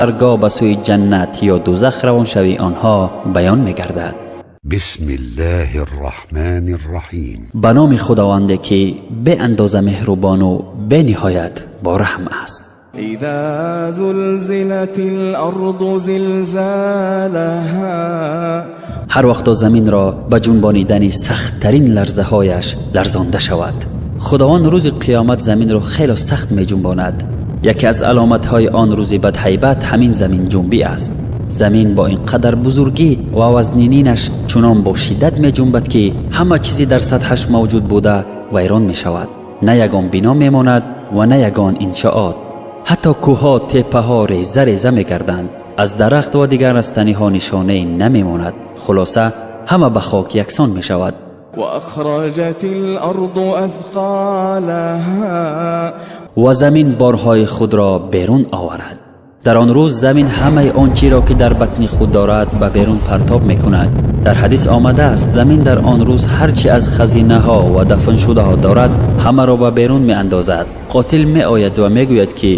ҳаргоҳ ба сӯи ҷаннат ё дӯзах равоншавии онҳо баён мегардад. بسم الله الرحمن الرحيم. Ба номи Худованде, ки беандоза меҳрубону бениҳоят бораҳм аст. إذا زلزلت الأرض زلزالها. Ҳар вақто заминро ба ҷунбонидани сахттарин ларзаҳояш ларзонда шавад. Худованд рӯзи қиёмат заминро хело сахт меҷунбонад. Яке аз аломатҳои он рӯзи бадҳайбат ҳамин заминҷунбӣ аст. Замин бо ин қадар бузургӣ ва вазнининаш чунон бо шиддат меҷунбад, ки ҳама чизе дар сатҳаш мавҷуд буда вайрон мешавад. На ягон бино мемонад ва на ягон иншоот. Ҳатто кӯҳҳо, теппаҳо реза реза мегарданд. Аз дарахт ва дигар растаниҳо нишонае намемонад. Хулоса, ҳама ба хок яксон мешавад. وأخرجت الأرض أثقالها. Ва замин борҳои худро берун оварад. Дар он рӯз замин ҳамаи он чиро, ки дар батни худ дорад, ба берун партоб мекунад. Дар ҳадис омадааст, замин дар он рӯз ҳар чи аз хазинаҳо ва дафншудаҳо дорад, ҳамаро ба берун меандозад. Қотил меояд ва мегӯяд, ки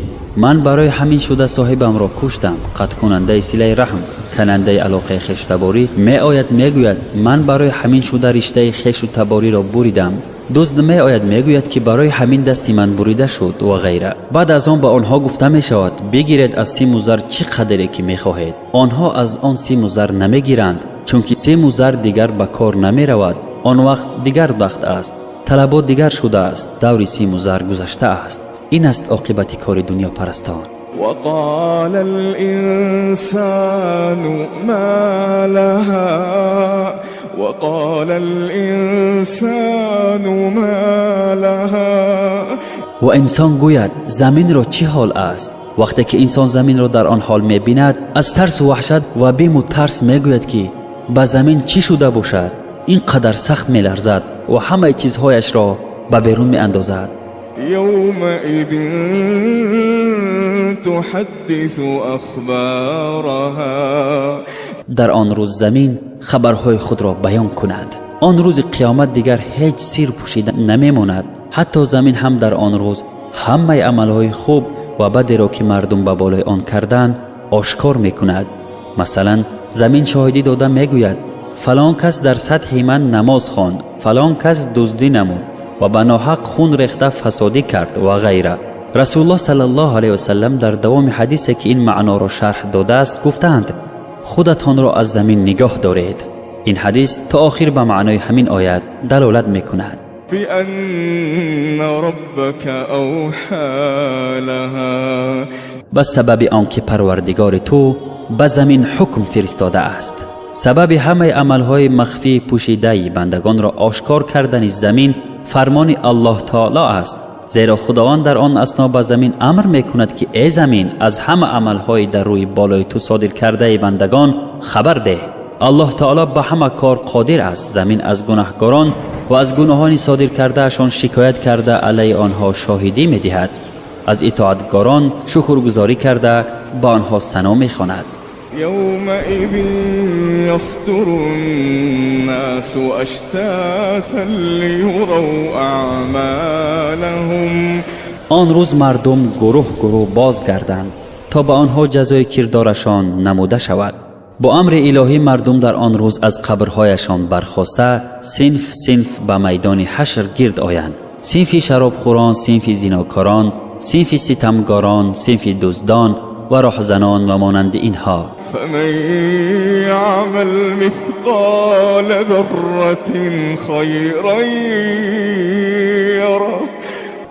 ман барои ҳамин шуда соҳибамро куштам. Қатъкунандаи силаи раҳм, канандаи алоқаи хештаборӣ меояд, мегӯяд: ман барои ҳамин шуда риштаи хешу табориро буридам. Дузд меояд, мегӯяд, ки барои ҳамин дасти ман бурида шуд ва ғайра. Баъд аз он ба онҳо гуфта мешавад: бигиред аз симу зар чӣ қадре ки мехоҳед. Онҳо аз он симу зар намегиранд, чунки симу зар дигар ба кор намеравад. Он вақт дигар вақт аст, талабот дигар шудааст, даври симу зар гузашта аст. Ин аст оқибати кори дунёпарастон. وقال الإنسان ما لها. وقال الإنسان ما لها. Ва инсон гӯяд: заминро чӣ ҳол аст? Вақте ки инсон заминро дар он ҳол мебинад, аз тарсу ваҳшат ва биму тарс мегӯяд, ки ба замин чӣ шуда бошад, ин қадар сахт меларзад ва ҳамаи чизҳояшро ба берун меандозад. يومئذ تحدث أخبارها. Дар он рӯз замин хабарҳои худро баён кунад. Он рӯзи қиёмат дигар ҳеҷ сир пӯшида намемонад. Ҳатто замин ҳам дар он рӯз ҳамаи амалҳои хуб ва бадеро, ки мардум ба болои он карданд, ошкор мекунад. Масалан, замин шоҳидӣ дода мегӯяд: фалон кас дар сатҳи ман намоз хонд, фалон кас дуздӣ намуд ва ба ноҳақ хун рехта фасодӣ кард ва ғайра. Расулуллоҳ саллаллоҳу алайҳи васалам дар давоми ҳадисе, ки ин маъноро шарҳ додааст, гуфтаанд: худатонро аз замин нигоҳ доред. Ин ҳадис то охир ба маънои ҳамин оят далолат мекунад. بأن ربك أوحى لها. Ба сабаби он ки Парвардигори ту ба замин ҳукм фиристодааст. Сабаби ҳамаи амалҳои махфии пӯшидаи бандагонро ошкор кардани замин фармони Аллоҳ таоло аст, зеро Худованд дар он асно ба замин амр мекунад, ки э замин, аз ҳама амалҳои дар рӯи болои ту содир кардаи бандагон хабар деҳ. Аллоҳ таоло ба ҳама кор қодир аст. Замин аз гунаҳкорон ва аз гуноҳони содир кардаашон шикоят карда, алайҳи онҳо шоҳидӣ медиҳад, аз итоатгорон шукргузорӣ карда, ба онҳо сано мехонад. يومئذ يصدر الناس أشتاتا ليروا أعمالهم. Он рӯз мардум гурӯҳ гурӯҳ бозгарданд, то ба онҳо ҷазои кирдорашон намуда шавад. Бо амри илоҳӣ мардум дар он рӯз аз қабрҳояшон бархоста, синф синф ба майдони ҳашр гирд оянд: синфи шаробхӯрон, синфи зинокорон, синфи ситамгорон, синфи дуздон ва роҳзанон ва монанди инҳо. فمن يعمل مثقال ذرة خيرا يره.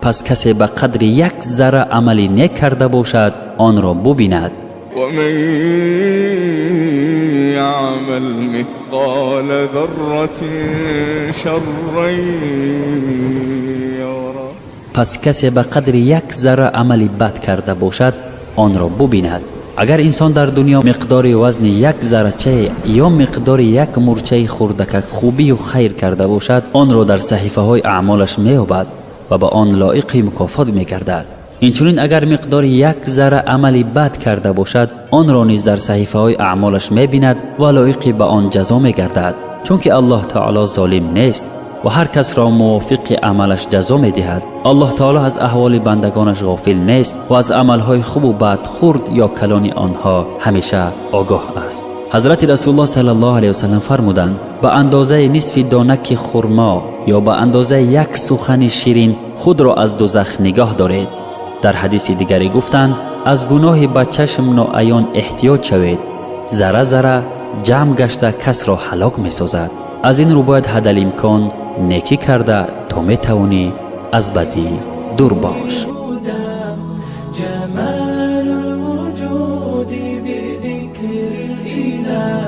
Пас касе ба қадри як зарра амали нек карда бошад, онро бубинад. ومن يعمل مثقال ذرة شرا يره. Пас касе ба қадри як зарра амали бад карда бошад, онро бубинад. Агар инсон дар дунё миқдори вазни як заррачае ё миқдори як мурчаи хурдакак хубию хайр карда бошад, онро дар саҳифаҳои аъмолаш меёбад ва ба он лоиқи мукофот мегардад. Инчунин, агар миқдори як зарра амали бад карда бошад, онро низ дар саҳифаҳои аъмолаш мебинад ва лоиқи ба он ҷазо мегардад, чунки Аллоҳ таоло золим нест. ва ҳар касро мувофиқи амалаш ҷазо медиҳад. Аллоҳ таоло аз аҳволи бандагонаш ғофил нест ва аз амалҳои хубу бад, хурд ё калони онҳо ҳамеша огоҳ аст. Ҳазрати Расулуллоҳ саллаллоҳу алайҳи васаллам фармуданд: ба андозаи нисфи донаки хурмо ё ба андозаи як сухани ширин худро аз дузах нигоҳ доред. Дар ҳадиси дигаре гуфтанд: аз гуноҳи ба чашм ноаён эҳтиёт шавед, зарра зарра ҷамъ гашта касро ҳалок месозад. Аз ин рӯ бояд ҳадалимкон некӣ карда, то метавонӣ аз бадӣ дур бош. جمال الوجود بذكر الإله.